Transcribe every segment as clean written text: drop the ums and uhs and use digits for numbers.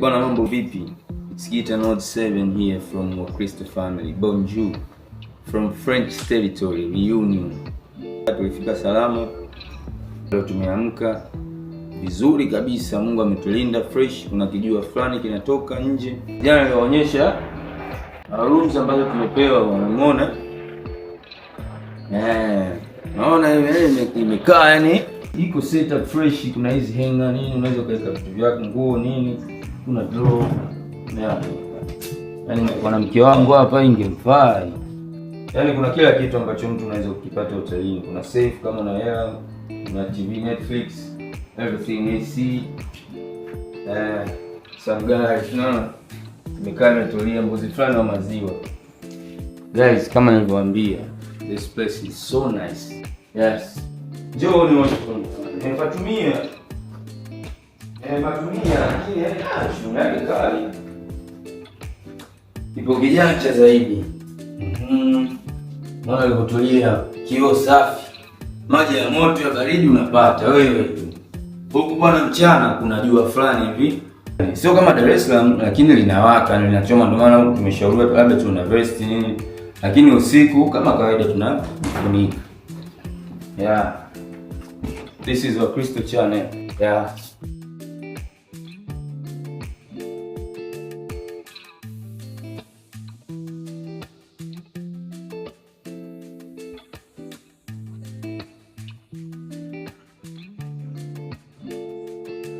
Bwana, mambo vipi? It's Guitar Note 7 here from Wakristo family. Bonjour. From French territory, Reunion. Tulifika salama. Leo tumeamka vizuri kabisa, Mungu ametulinda fresh. Kuna kijua fulani kinatoka nje. Jana niliwaonyesha rooms ambazo tumepewa, unamuona? Naona imekaa yani iko set up fresh. Kuna hizi hanger nini, unaweza ukaweka vitu vyako, nguo nini, kuna drawer. Yeah. Yaani mwanamke wangu hapa ingemfaa. Yaani kuna kila kitu ambacho mtu unaweza kukipata hotelini. Kuna safe kama una hela, kuna TV, Netflix, everything, AC. Some guys, no. Imekaa imetulia, mbuzi fulani wa maziwa. Guys, kama nilivyowaambia, this place is so nice. Yes. Njoo ni nimepatumia. Nimepatumia lakini shughuli yake kali. Ipo kijanja zaidi. Mbona alivyotulia, kioo safi. Maji ya moto ya baridi unapata wewe tu. Huku bwana, mchana kuna jua fulani hivi. Sio kama Dar es Salaam lakini linawaka na linachoma, ndio maana huku tumeshauriwa labda tuna vest nini. Lakini usiku kama kawaida tunafunika. Yeah. This is Wakristo channel. Yeah.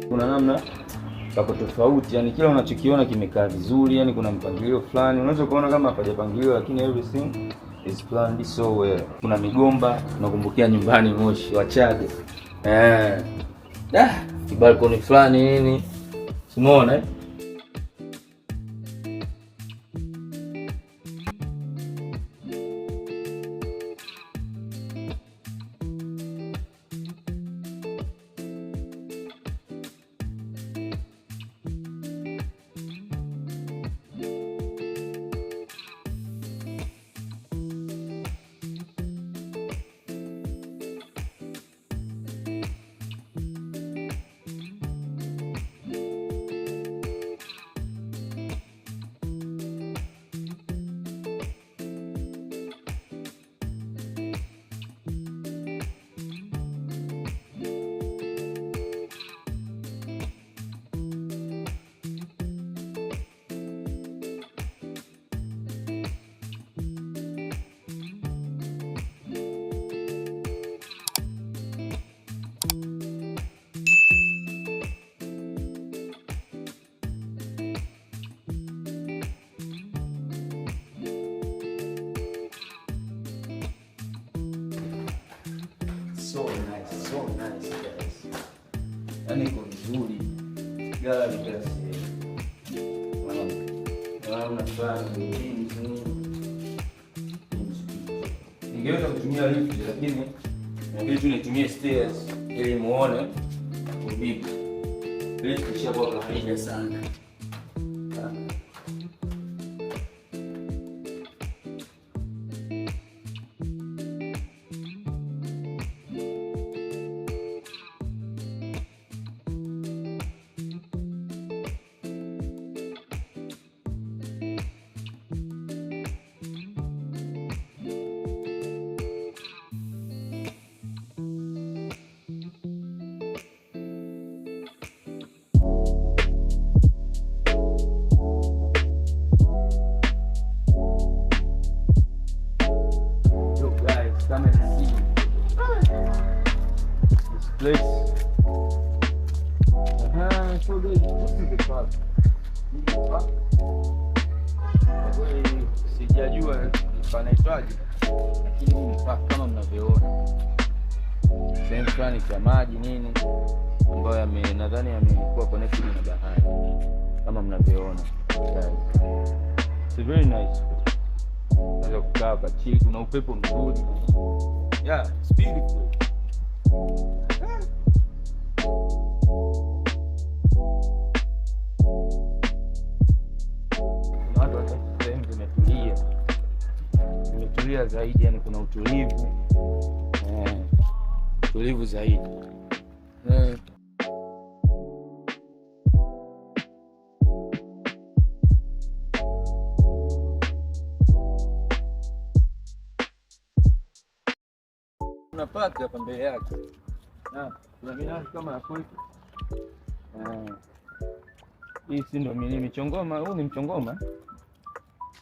Kuna namna pako tofauti, yani kila unachokiona kimekaa vizuri, yani kuna mpangilio fulani. Unaweza kuona kama hapajapangiliwa, lakini everything is planned so well. Kuna migomba, tunakumbukia nyumbani Moshi Wachaga. Balcony fulani nini, umeona eh? So nice, so nice guys. Yaani iko vizuri. Gallery kiasi. Naona fulani nini. Ningeweza kutumia lift lakini inabidi tu nitumie stairs ili muone ubibi. Lift ishakuwa kawaida sana. Yo guys, come and see this place. So this is the park. This is the park. Kwa kweli sijajua panaitwaje, lakini hii ni park kama mnavyoona, sehemu fulani cha maji nini ambayo yame nadhani yamekuwa connected na bahari kama mnavyoona guys. It's very nice. Unaweza kukaa hapa chill, kuna upepo mzuri. Yeah, it's beautiful. Yeah. Kuna watu wanaishi sehemu zimetulia, zimetulia zaidi, yani kuna utulivu, utulivu zaidi. Park hapa mbele yake. Ah, kuna minazi kama ya kwetu. Eh. Hii si ndo mini michongoma? Huu ni mchongoma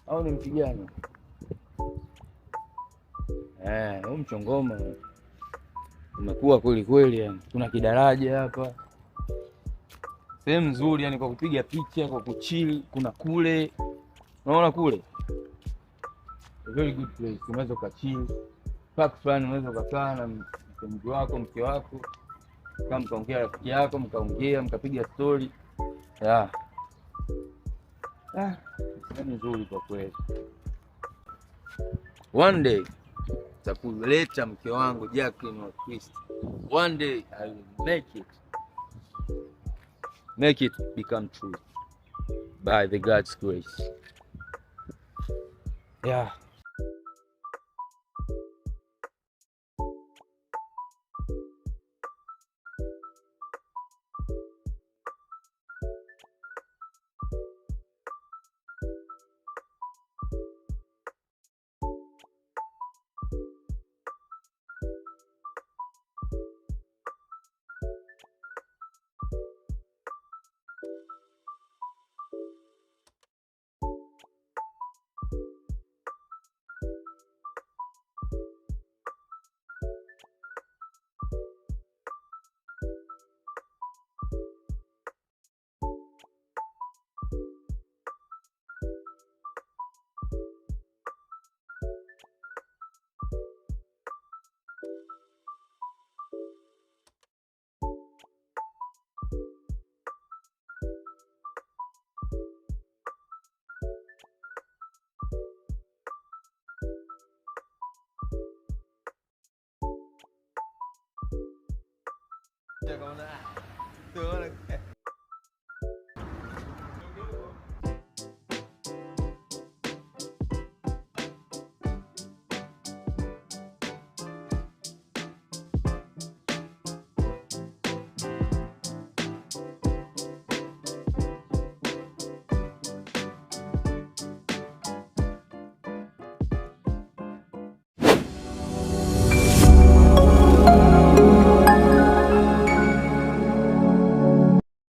au ni mpigano? Eh, huu mchongoma umekuwa kweli kweli yani. Kuna kidaraja hapa, sehemu nzuri yani kwa kupiga picha, kwa kuchill. Kuna kule, unaona kule, a very good place, unaweza ukachill park fulani, unaweza ukakaa na mpenzi wako, mke wako, kama mkaongea rafiki yako, mkaongea mkapiga story, yeah. Ah, sehemu nzuri kwa kweli. One day takuleta mke wangu Jacqueline wa Kristo. One day I will make it become true by the God's grace. Yeah.